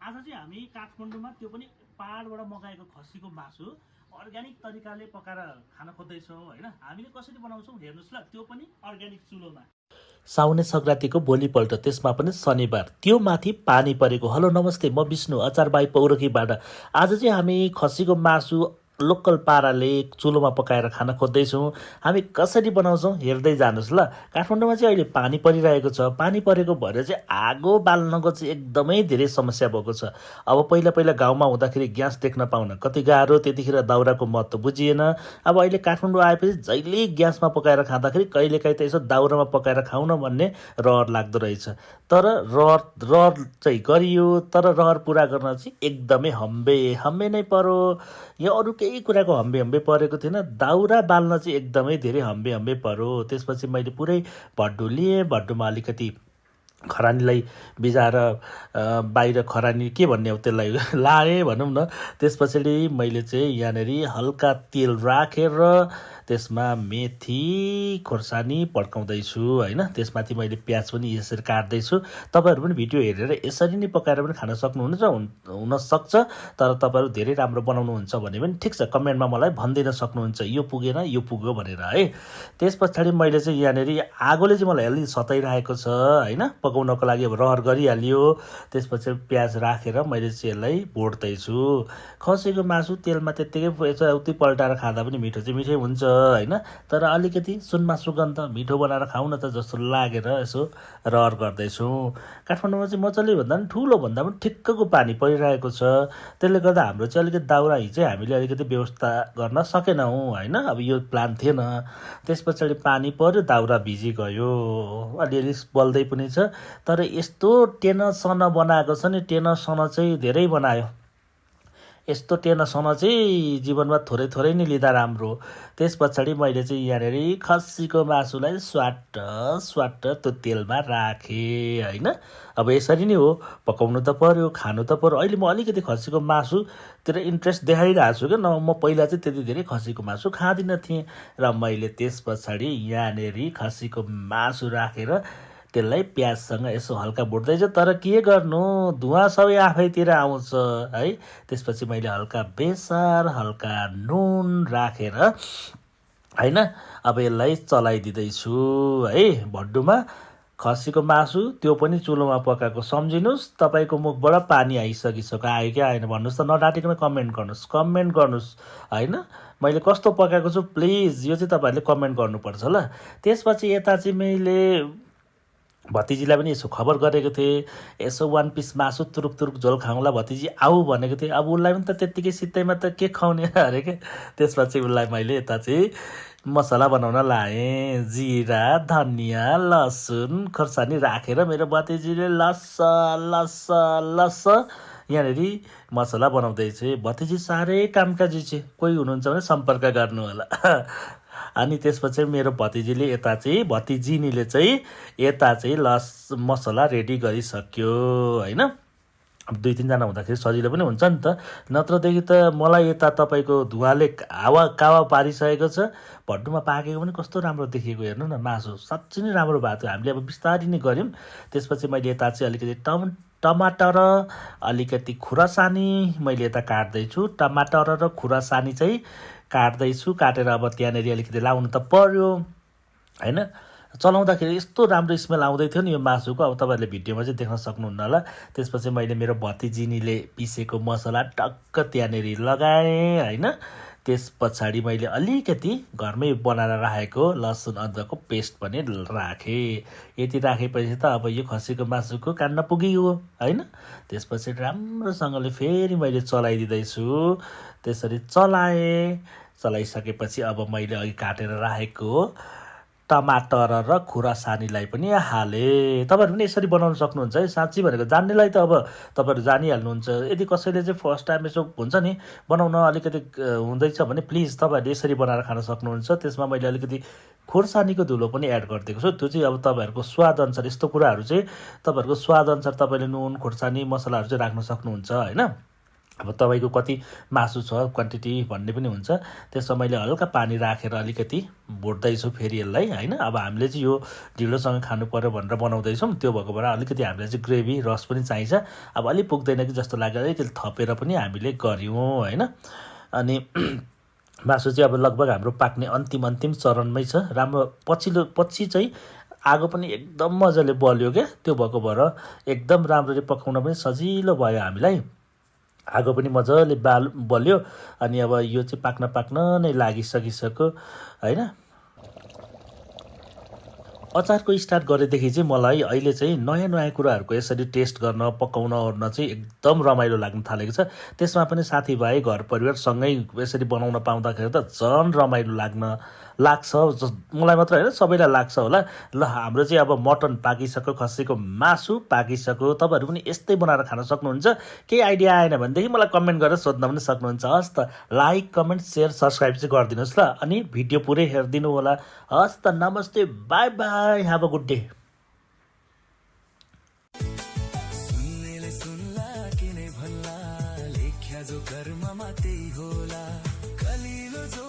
आज चाहिँ हामी काठमाडौँमा त्यो पनि पहाडबाट मगाएको खसीको मासु अर्ग्यानिक तरिकाले पकाएर खान खोज्दैछौँ होइन। हामीले कसरी बनाउँछौँ हेर्नुहोस् ल, त्यो पनि अर्ग्यानिक चुलोमा। साउने सङ्क्रान्तिको भोलिपल्ट, त्यसमा पनि शनिबार, त्यो माथि पानी परेको। हेलो नमस्ते, म विष्णु अचारबाई पौरखीबाट। आज चाहिँ हामी खसीको मासु लोकल पाराले चुलोमा पकाएर खान खोज्दैछौँ। हामी कसरी बनाउँछौँ हेर्दै जानुहोस् ल। काठमाडौँमा चाहिँ अहिले पानी परिरहेको छ। पानी परेको भएर चाहिँ आगो बाल्नको चाहिँ एकदमै धेरै समस्या भएको छ। अब पहिला पहिला गाउँमा हुँदाखेरि ग्यास देख्न पाउन कति गाह्रो, त्यतिखेर दाउराको महत्त्व बुझिएन। अब अहिले काठमाडौँ आएपछि जहिले ग्यासमा पकाएर खाँदाखेरि कहिलेकाहीँ त यसो दाउरामा पकाएर खाउँ न भन्ने रहर लाग्दो रहेछ। तर रहर चाहिँ गरियो, तर रहर पुरा गर्न चाहिँ एकदमै हम्बे नै पर्यो। यो अरू केही कुराको हम्बे परेको थिएन, दाउरा बाल्न चाहिँ एकदमै धेरै हम्बे पर्यो। त्यसपछि मैले पुरै भड्डु लिएँ। भड्डुमा अलिकति खरानीलाई भिजाएर बाहिर खरानी के भन्ने हो त्यसलाई लाएँ भनौँ न। त्यस पछाडि मैले चाहिँ यहाँनिर हल्का तेल राखेर त्यसमा मेथी खोर्सानी पड्काउँदैछु होइन। त्यसमाथि मैले प्याज पनि यसरी काट्दैछु। तपाईँहरू पनि भिडियो हेरेर यसरी नै पकाएर पनि खान हुनसक्छ। तर तपाईँहरू धेरै राम्रो बनाउनुहुन्छ भने पनि ठिक छ, कमेन्टमा मलाई भनिदिन सक्नुहुन्छ यो पुगेन यो पुग्यो भनेर है। त्यस पछाडि मैले चाहिँ यहाँनिर आगोले चाहिँ मलाई अलि सताइरहेको छ होइन। पकाउनको लागि अब रहर गरिहालियो। त्यसपछि प्याज राखेर मैले चाहिँ यसलाई भोट्दैछु। खसीको मासु तेलमा त्यत्तिकै यताउति पल्टाएर खाँदा पनि मिठो चाहिँ मिठै हुन्छ होइन। तर अलिकति सुनमा सुगन्ध मिठो बनाएर खाउँ न त जस्तो लागेर यसो रहर गर्दैछु। काठमाडौँमा चाहिँ मजाले भन्दा पनि ठुलो भन्दा पनि ठिक्कको पानी परिरहेको छ। त्यसले गर्दा हाम्रो चाहिँ अलिकति दाउरा हिजै हामीले अलिकति व्यवस्था गर्न सकेनौँ होइन। अब यो प्लान थिएन। त्यस पछाडि पानी पर्यो, दाउरा भिजी गयो, अलिअलि बल्दै पनि छ। तर यस्तो टेनसन बनाएको छ नि, टेनसन चाहिँ धेरै बनायो। यस्तो टेनसन चाहिँ जीवनमा थोरै नै लिँदा राम्रो। त्यस पछाडि मैले चाहिँ यहाँनिर खसीको मासुलाई स्वाट त्यो तेलमा राखेँ होइन। अब यसरी नै हो, पकाउनु त पर्यो, खानु त पर्यो। अहिले म अलिकति खसीको मासुतिर इन्ट्रेस्ट देखाइरहेको छु क्या। म पहिला चाहिँ त्यति धेरै खसीको मासु खाँदिनँ थिएँ। र मैले त्यस पछाडि यहाँनिर खसीको मासु राखेर त्यसलाई प्याजसँग यसो हल्का भुट्दैछु। तर के गर्नु, धुवा सबै आफैतिर आउँछ है। त्यसपछि मैले हल्का बेसार, हल्का नुन राखेर होइन अब यसलाई चलाइदिँदैछु है। भड्डुमा खसीको मासु त्यो पनि चुलोमा पकाएको। सम्झिनुहोस्, तपाईँको मुखबाट पानी आयो कि आएन भन्नुहोस् त। नडाटिकन कमेन्ट गर्नुहोस् होइन। मैले कस्तो पकाएको छु प्लिज यो चाहिँ तपाईँहरूले कमेन्ट गर्नुपर्छ ल। त्यसपछि यता चाहिँ मैले भतिजीलाई पनि यसो खबर गरेको थिएँ, यसो वान पिस मासु तुरुक झोल खाउँला भतिजी आऊ भनेको थिएँ। अब उसलाई पनि त त्यत्तिकै सित्तैमा त के खुवाउने अरे के। त्यसपछि उसलाई मैले यता चाहिँ मसला बनाउन लाएँ। जिरा, धनियाँ, लसुन, खोर्सानी राखेर मेरो भतिजीले लस यहाँनिर मसला बनाउँदैछु। भतिजी साह्रै कामकाजी छ, कोही हुनुहुन्छ भने सम्पर्क गर्नु होला। अनि त्यसपछि मेरो भतिजिनीले चाहिँ यता चाहिँ मसला रेडी गरिसक्यो होइन। अब 2-3 जना हुँदाखेरि सजिलो पनि हुन्छ नि त। नत्रदेखि त मलाई यता तपाईँको धुवाले कावा पारिसकेको छ। भड्डुमा पाकेको पनि कस्तो राम्रो देखिएको हेर्नु न। मासु साँच्चै नै राम्रो भएको थियो। हामीले अब बिस्तारै नै गऱ्यौँ। त्यसपछि मैले यता चाहिँ अलिकति टमाटर, अलिकति खुरासानी मैले यता काट्दैछु। टमाटर र खुरासानी चाहिँ काट्दैछु। काटेर अब त्यहाँनिर अलिकति लाउनु त पर्यो होइन। चलाउँदाखेरि यस्तो राम्रो स्मेल आउँदै थियो नि यो मासुको। अब तपाईँहरूले भिडियोमा चाहिँ देख्न सक्नुहुन्न होला। त्यसपछि मैले मेरो भतिजिनीले पिसेको मसला टक्क त्यहाँनिर लगाएँ होइन। त्यस पछाडि मैले अलिकति घरमै बनाएर राखेको लसुन अदुवाको पेस्ट पनि राखेँ। यति राखेपछि त अब यो खसीको मासुको कान्न पुगियो होइन। त्यसपछि राम्रोसँगले फेरि मैले चलाइदिँदैछु। त्यसरी चलाइसकेपछि अब मैले अघि काटेर राखेको टमाटर र खुरासानीलाई पनि हालेँ। तपाईँहरू पनि यसरी बनाउन सक्नुहुन्छ है। साँच्ची भनेको जान्नेलाई त अब तपाईँहरू जानिहाल्नुहुन्छ। यदि कसैले चाहिँ फर्स्ट टाइम यसो हुन्छ नि बनाउन अलिकति हुँदैछ भने प्लिज तपाईँहरूले यसरी बनाएर खान सक्नुहुन्छ। त्यसमा मैले अलिकति खोर्सानीको धुलो पनि एड गरिदिएको छु। त्यो चाहिँ अब तपाईँहरूको स्वादअनुसार, यस्तो कुराहरू चाहिँ तपाईँहरूको स्वादअनुसार तपाईँले नुन, खोर्सानी, मसलाहरू चाहिँ राख्न सक्नुहुन्छ होइन। अब तपाईँको कति मासु छ क्वान्टिटी भन्ने पनि हुन्छ। त्यसमा मैले हल्का पानी राखेर अलिकति भुट्दैछु फेरि यसलाई होइन। अब हामीले चाहिँ यो ढिलोसँग खानु पर्यो भनेर बनाउँदैछौँ, त्यो भएको भएर अलिकति हामीलाई चाहिँ ग्रेभी रस पनि चाहिन्छ। अब अलिक पुग्दैन कि जस्तो लाग्यो, अलिकति थपेर पनि हामीले गऱ्यौँ होइन। अनि मासु चाहिँ अब लगभग हाम्रो पाक्ने अन्तिम चरणमै छ। राम्रो पछि चाहिँ आगो पनि एकदम मजाले बल्यो क्या, त्यो भएको भएर एकदम राम्ररी पकाउन पनि सजिलो भयो हामीलाई। आगो पनि मजाले बल्यो अनि अब यो चाहिँ पाक्न नै लागिसकिसक्यो होइन। अचारको स्टार्ट गरेदेखि चाहिँ मलाई अहिले चाहिँ नयाँ कुराहरूको यसरी टेस्ट गर्न पकाउन ओर्न चाहिँ एकदम रमाइलो लाग्न थालेको छ। त्यसमा पनि साथीभाइ घर परिवारसँगै यसरी बनाउन पाउँदाखेरि त झन् रमाइलो लाग्छ। मलाई मात्र होइन, सबैलाई लाग्छ होला। ल हाम्रो चाहिँ अब मटन पाकिसक्यो, खसीको मासु पाकिसक्यो। तपाईँहरू पनि यस्तै बनाएर खान सक्नुहुन्छ। केही आइडिया आएन भनेदेखि मलाई कमेन्ट गरेर सोध्न पनि सक्नुहुन्छ। हस् त, लाइक कमेन्ट सेयर सब्सक्राइब चाहिँ गरिदिनुहोस् ल, अनि भिडियो पुरै हेरिदिनु होला। हस् त, नमस्ते, bye bye, have a good day. सुन्नेले सुन्ला किने भन्ला, लेख्या जो कर्ममा त्यही होला, कलिलो जो